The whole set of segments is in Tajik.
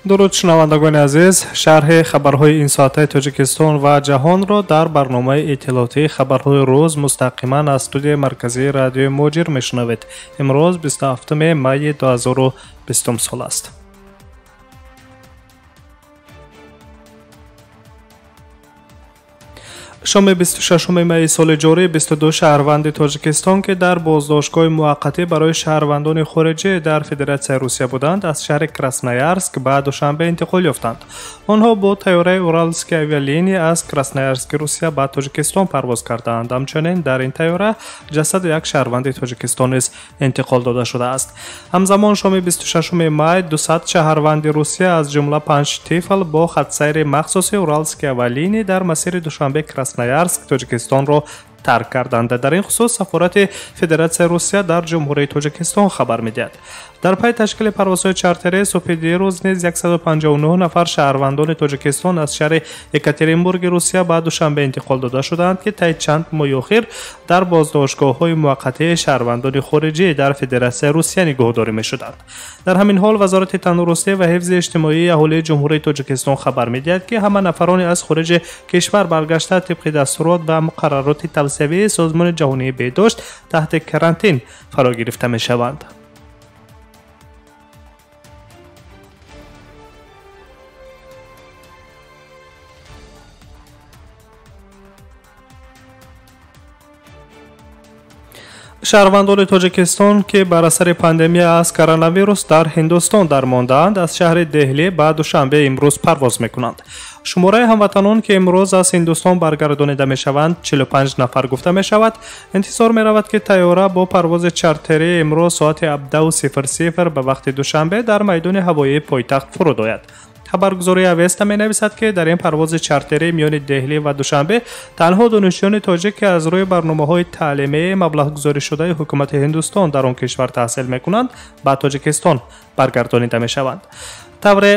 Дуруд шунавандагони азиз, шарҳи хабарҳои ин соатаи Тоҷикистон ва ҷаҳонро дар барномаи иттилоотии хабарҳои рӯз мустақиман аз студияи марказии радиои Муҳоҷир мешунавед. Имрӯз 27 майи 2020 сол аст. Шоми 26 майи соли ҷорӣ 22 шаҳрванди Тоҷикистон, ки дар боздоштгоҳи муваққатӣ барои шаҳрвандони хориҷӣ дар Федератсияи Русия буданд, аз шаҳри Красноярск ба Душанбе интиқол ёфтанд. Онҳо бо тайёраи Уралские авиалинии аз Красноярски Русия ба Тоҷикистон парвоз карданд. Ҳамчунин дар ин тайёра ҷасади як шаҳрванди Тоҷикистон низ интиқол дода шудааст. Ҳамзамон шоми 26 май 200 шаҳрванди Русия, аз ҷумла 5 тифл, бо хатсайри махсуси Уралские авиалинии дар масири Душанбе Красноярск Тоҷикистонро тарк карданд. Дар ин хусус сафорати Федератсияи Русия дар Ҷумҳурии Тоҷикистон хабар медиҳад. Дар пай ташкили парвозҳои чартерӣ субҳи дирӯз низ 159 нафар шаҳрвандони Тоҷикистон аз шаҳри Екатеринбурги Русия ба Душанбе интиқол дода шудаанд, ки таи чанд моҳи охир дар боздоштгоҳҳои муваққатии шаҳрвандони хориҷӣ дар Федератсияи Русия нигоҳдорӣ мешуданд. Дар ҳамин ҳол Вазорати тандурустӣ ва ҳифзи иҷтимоии аҳолии Ҷумҳурии Тоҷикистон хабар медиҳад, ки ҳама нафарони аз хориҷи кишвар баргашта тибқи дастурот ва муқаррароти тавсиявии Созмони ҷаҳонии беҳдошт таҳти карантин фаро гирифта мешаванд. Шаҳрвандони Тоҷикистон, ки бар асари пандемия аз коронавирус дар Ҳиндустон дармондаанд, аз шаҳри Деҳлӣ ба Душанбе имрӯз парвоз мекунанд. Шумораи ҳамватанон, ки имрӯз аз Ҳиндустон баргардонида мешаванд, 45 нафар гуфта мешавад. Интизор меравад, ки тайёра бо парвози чартерӣ имрӯз соати 17:00 ба вақти Душанбе дар майдони ҳавоии пойтахт фуруд ояд. Хабаргузории Авеста менависад, ки дар ин парвози чартерӣ миёни Деҳлӣ ва Душанбе танҳо донишҷӯёни тоҷик, ки аз рӯи барномаҳои таълимии маблағгузоришудаи ҳукумати Ҳиндустон дар он кишвар таҳсил мекунанд, ба Тоҷикистон баргардонида мешаванд. Тавре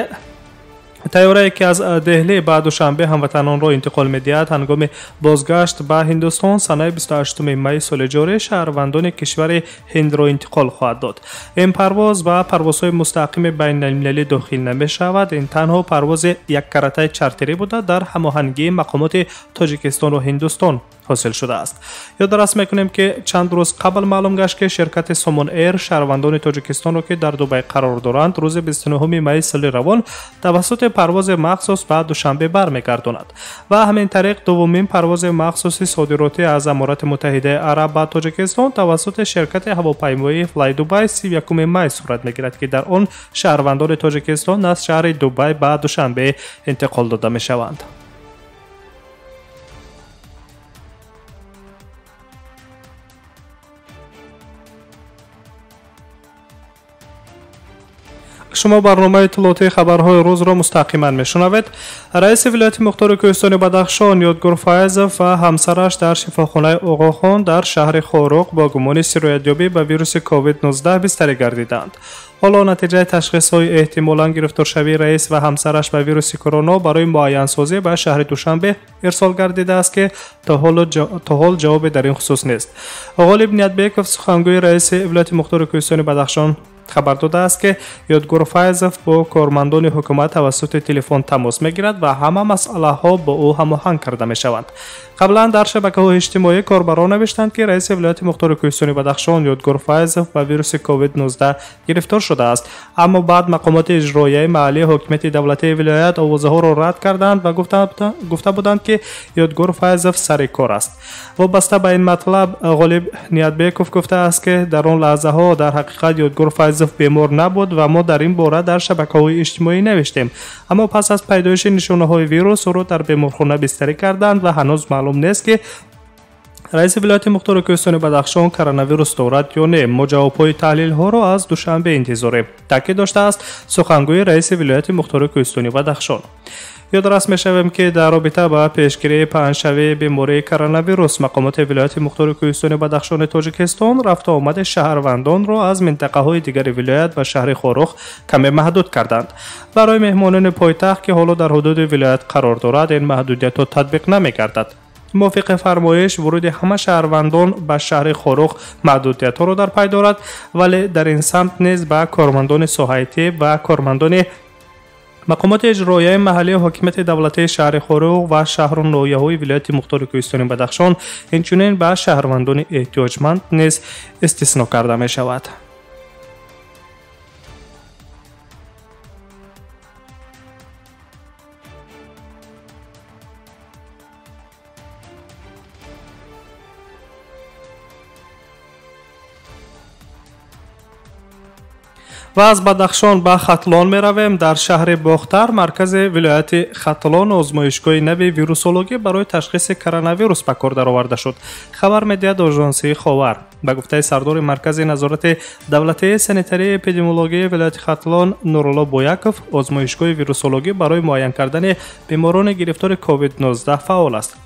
тайёрае, ки аз Деҳлӣ ба Душанбе ҳамватанонро интиқол медиҳад, ҳангоми бозгашт ба Ҳиндустон санаи 28 майи соли ҷорӣ шаҳрвандони кишвари Ҳиндро интиқол хоҳад дод. Ин парвоз ба парвозҳои мустақими байналмилалӣ дохил намешавад. Ин танҳо парвози яккаратаи чартерӣ буда, дар ҳамоҳангии мақомоти Тоҷикистону Ҳиндустон ҳосил шудааст. Ёдрас мекунем, ки чанд рӯз қабл маълум гашт, ки ширкати Сомон Эйр шаҳрвандони Тоҷикистонро, ки дар Дубай қарор доранд, рӯзи 29 майи соли равон тавассути парвози махсус ба Душанбе бармегардонад ва ҳамин тариқ дуввумин парвози махсуси содиротӣ аз Аморати Муттаҳидаи Араб ба Тоҷикистон тавассути ширкати ҳавопаймоии Флай Дубай 31 май сурат мегирад, ки дар он шаҳрвандони Тоҷикистон аз шаҳри Дубай ба Душанбе интиқол дода мешаванд. Шумо барномаи иттилоотии хабарҳои рӯзро мустақиман мешунавед. Раиси вилояти мухтори кӯҳистони Бадахшон Ёдгор Файзов ва ҳамсараш дар шифохонаи Оғохон дар шаҳри Хоруғ бо гумони сироятёбӣ ба вируси COVID-19 бистарӣ гардиданд. Ҳоло натиҷаи ташхисҳои эҳтимолан гирифторшавии раис ва ҳамсараш ба вируси корона барои муайянсозӣ ба шаҳри Душанбе ирсол гардидааст, ки то ҳол ҷавобе дар ин хусус нест. Ғолиб Ниятбеков, сухангӯи раиси вилояти мухтори кӯҳистони Бадахшон, хабар додааст, ки Ёдгор Файзов бо кормандони ҳукумат тавассути телефон тамос мегирад ва ҳама масъалаҳо бо ӯ ҳамоҳанг карда мешаванд. Қаблан дар шабакаҳои иҷтимоӣ корбарон навиштанд, ки раиси вилояти мухтори кӯҳистони Бадахшон Ёдгор Файзов ба вируси COVID-19 гирифтор шудааст. Аммо баъд мақомоти иҷроияи маҳаллии ҳокимияти давлатии вилоят овозаҳоро рад карданд ва гуфта буданд, ки Ёдгор Файзов сари кор аст. Вобаста ба ин матлаб Ғолиб Ниятбеков гуфтааст, ки дар он лаҳзаҳо дар ҳақиқат Ёдгор Файзов бемор набуд ва мо дар ин бора дар шабакаҳои иҷтимоӣ навиштем. Аммо пас аз пайдоиши нишонаҳои вирус ӯро дар беморхона бистарӣ карданд ва ҳанӯз маълум нест, ки раиси вилояти мухтори кӯҳистони Бадахшон коронавирус дорад ё не. Мо ҷавобҳои таҳлилҳоро аз Душанбе интизорем, таъкид доштааст сухангӯи раиси вилояти мухтори кӯҳистони Бадахшон. Ёдрас мешавем, ки дар робита ба пешгирии паҳншавии бемории коронавирус мақомоти вилояти мухтори кӯҳистони Бадахшони Тоҷикистон рафту омади шаҳрвандонро аз минтақаҳои дигари вилоят ба шаҳри Хоруғ каме маҳдуд карданд. Барои меҳмонони пойтахт, ки ҳоло дар ҳудуди вилоят қарор дорад, ин маҳдудиятҳо татбиқ намегардад. Мувофиқи фармоиш, вуруди ҳама шаҳрвандон ба шаҳри Хоруғ маҳдудиятҳоро дар пай дорад, вале дар ин самт низ ба кормандони соҳаи тиб ва кормандони Мақомоти иҷроияи маҳаллии ҳокимияти давлатии шаҳри Хоруғ ва шаҳру ноҳияҳои вилояти мухтори Кӯҳистони Бадахшон инчунин ба шаҳрвандони эҳтиёҷманд низ истисно карда мешавад. Ва аз Бадахшон ба Хатлон меравем. Дар шаҳри Бохтар, маркази вилояти Хатлон, озмоишгоҳи нави вирусологӣ барои ташхиси коронавирус ба кор дароварда шуд, хабар медиҳад Ожонсии Ховар. Ба гуфтаи сардори Маркази назорати давлатии санитарии эпидемиологии вилояти Хатлон Нурулло Бояков, озмоишгоҳи вирусологӣ барои муайян кардани беморони гирифтори COVID-19 фаъол аст.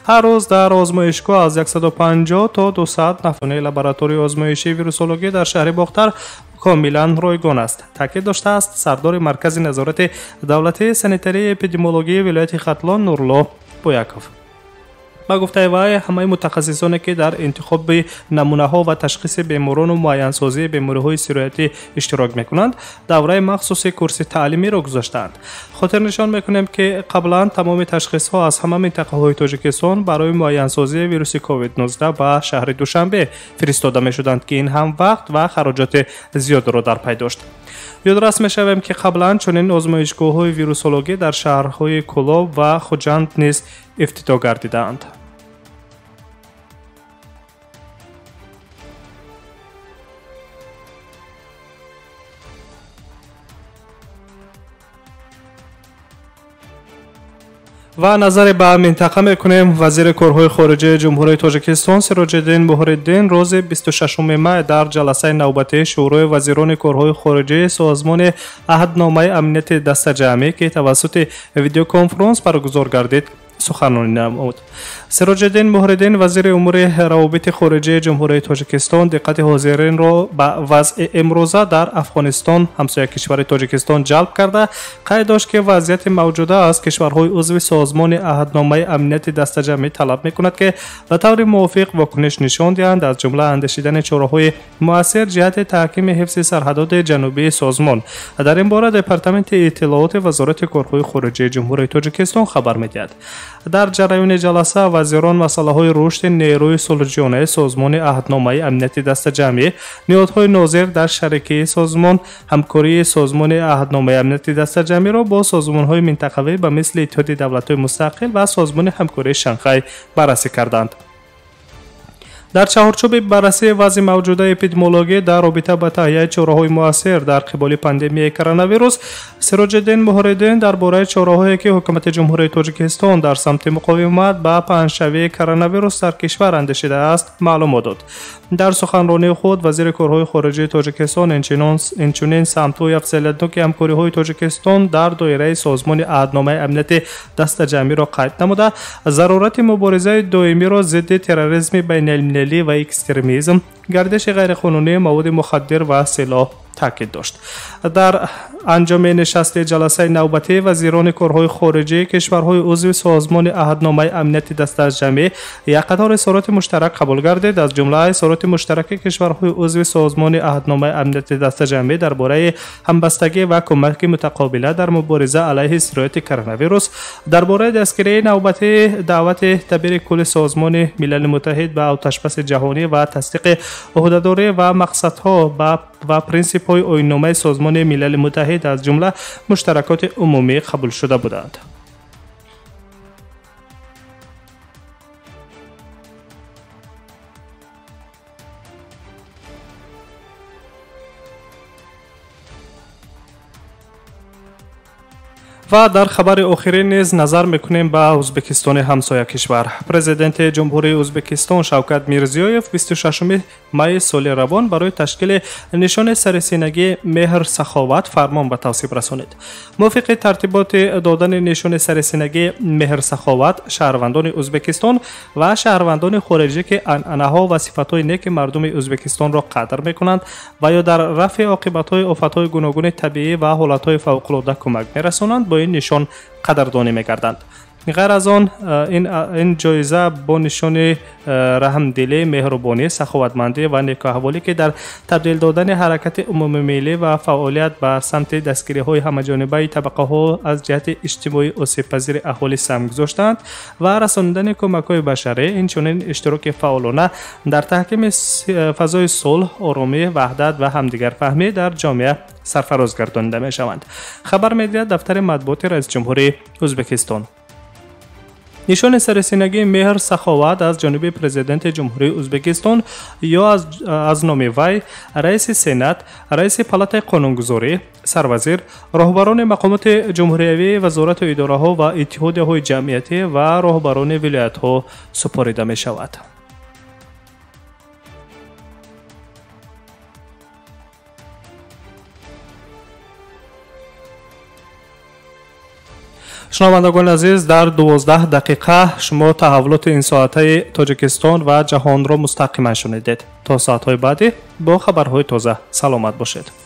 Ҳар рӯз дар озмоишгоҳ аз 150 то 200 нафар лабораторияи озмоишии вирусологӣ дар шаҳри Бохтар комилан ройгон аст, таъкид доштааст сардори Маркази назорати давлатии санитарии эпидемиологии вилояти Хатлон Нурулло Бояков. Ба гуфтаи вай, ҳамаи мутахассисоне ки дар интихоби намунаҳо ва ташхиси беморону муайянсозии бемориҳои сироятӣ иштирок мекунанд, давраи махсуси курси таълимиро гузаштаанд. Хотирнишон мекунем, ки қаблан тамоми ташхисҳо аз ҳама минтақаҳои Тоҷикистон барои муайянсозии вируси COVID-19 ба шаҳри Душанбе фиристода мешуданд, ки ин ҳам вақт ва хароҷоти зиёдро дар пай дошт. Ёдрас мешавем, ки қаблан чунин озмоишгоҳҳои вирусологӣ дар шаҳрҳои Кӯлоб ва Хуҷанд низ ифтитоҳ гардидаанд. Ва назаре ба минтақа мекунем. Вазири корҳои хориҷаи Ҷумҳурии Тоҷикистон Сироҷиддин Муҳриддин рӯзи 26 май дар ҷаласаи навбатии Шӯрои вазирони корҳои хориҷии Созмони Аҳдномаи амнияти дастаҷамъӣ, ки тавассути видеоконференс баргузор гардид, суханронӣ намуд. Сироҷиддин Муҳриддин, вазири умури равобити хориҷии Ҷумҳурии Тоҷикистон, диққати ҳозиринро ба вазъи имрӯза дар Афғонистон, ҳамсоя кишвари Тоҷикистон, ҷалб карда, қайд дошт, ки вазъияти мавҷуда аз кишварҳои узви Созмони Аҳдномаи амнияти дастаҷамъӣ талаб мекунад, ки ба таври мувофиқ вокуниш нишон диҳанд, аз ҷумла андешидани чораҳои муассир ҷиҳати таҳкими ҳифзи сарҳадоти ҷанубии созмон. Дар ин бора Департаменти иттилооти Вазорати корҳои хориҷии Ҷумҳурии Тоҷикистон хабар медиҳад. Дар ҷараёни ҷаласа вазирон масъалаҳои рушди нерӯи сулҳҷӯёнаи Созмони Аҳдномаи амнияти дастаҷамъӣ, ниҳодҳои нозир дар шарикии созмон, ҳамкории Созмони Аҳдномаи амнияти дастаҷамъиро бо созмонҳои минтақавӣ ба мисли Иттиҳоди давлатҳои мустақил ва Созмони ҳамкории Шанхай баррасӣ карданд. Дар чаҳорчӯби баррасии вазъи мавҷудаи эпидемиологӣ дар робита ба таҳияи чораҳои муассир дар қиболи пандемияи коронавирус, Сироҷиддин Муҳриддин дар бораи чораҳое ки ҳукумати Ҷумҳурии Тоҷикистон дар самти муқовимат ба паҳншавии коронавирус дар кишвар андешидааст, маълумот дод. Дар суханронии худ вазири корҳои хориҷии Тоҷикистон инчунин самтҳои афзалиятноки ҳамкориҳои Тоҷикистон дар доираи Созмони Аҳдномаи амнияти дастаҷамъиро қайд намуда, зарурати муборизаи доимиро зидди терроризми байналмилалӣ ва экстремизм, гардиши ғайриқонунии маводи мухаддир ва силоҳ таъкид дошт. Дар анҷоми нишасти ҷаласаи навбатии вазирони корҳои хориҷии кишварҳои узви Созмони Аҳдномаи амнияти дастаҷамъӣ як қатор изҳороти муштарак қабул гардид, аз ҷумла изҳороти муштараки кишварҳои узви Созмони Аҳдномаи амнияти дастаҷамъӣ дар бораи ҳамбастагӣ ва кӯмаки мутақобила дар мубориза алайҳи сирояти коронавирус, дар бораи дастгирии навбатии даъвати дабири кулли Созмони Милали Муттаҳид ба оташбаси ҷаҳонӣ ва тасдиқи ӯҳдадорӣ ва мақсадҳо ва принсипҳои оинномаи Созмони Милали Муттаҳид, аз ҷумла муштаракоти умумӣ қабул шуда буданд. Ва дар хабари охирин низ назар мекунем ба Ӯзбекистони ҳамсоя кишвар. Президенти Ҷумҳурии Ӯзбекистон Шавкат Мирзиёев 26 майи соли равон барои ташкили нишони сарисинагии меҳр саховат фармон ба тавсиб расонид. Мувофиқи тартиботи додани нишони сарисинагии меҳр саховат, шаҳрвандони Ӯзбекистон ва шаҳрвандони хориҷӣ, ки анъанаҳо ва сифатҳои неки мардуми Ӯзбекистонро қадр мекунанд ва ё дар рафъи оқибатҳои офатҳои гуногуни табиӣ ва ҳолатҳои фавқулода кӯмак мерасонанд, бо ин нишон қадрдонӣ мегарданд. Ғайр аз он, ин ҷоиза бо нишони раҳмдилӣ, меҳрубонӣ, саховатмандӣ ва некӯаҳволӣ, ки дар табдил додани ҳаракати умумимиллӣ ва фаъолият ба самти дастгириҳои ҳамаҷонибаи табақаҳо аз ҷиҳати иҷтимоӣ осебпазири аҳолӣ саҳм гузоштаанд ва расонидани кӯмакҳои башарӣ, инчунин иштироки фаъолона дар таҳкими фазои сулҳ, оромӣ, ваҳдат ва ҳамдигарфаҳмӣ дар ҷомеа сарфароз гардонида мешаванд, хабар медиҳад дафтари матбуоти раиси ҷумҳури Ӯзбекистон. Нишони сарсинагии меҳр саховат аз ҷониби президенти Ҷумҳурии Ӯзбекистон ё аз номи вай, раиси Сенат, раиси палатаи қонунгузорӣ, сарвазир, роҳбарони мақомоти ҷумҳуриявӣ, вазорату идораҳо ва иттиҳодияҳои ҷамъиятӣ ва роҳбарони вилоятҳо супорида мешавад. Шунавандагони азиз, дар 12 дақиқа шумо таҳаввулоти ин соатаи Тоҷикистон ва ҷаҳонро мустақиман шунидед. То соатҳои баъдӣ бо хабарҳои тоза саломат бошед.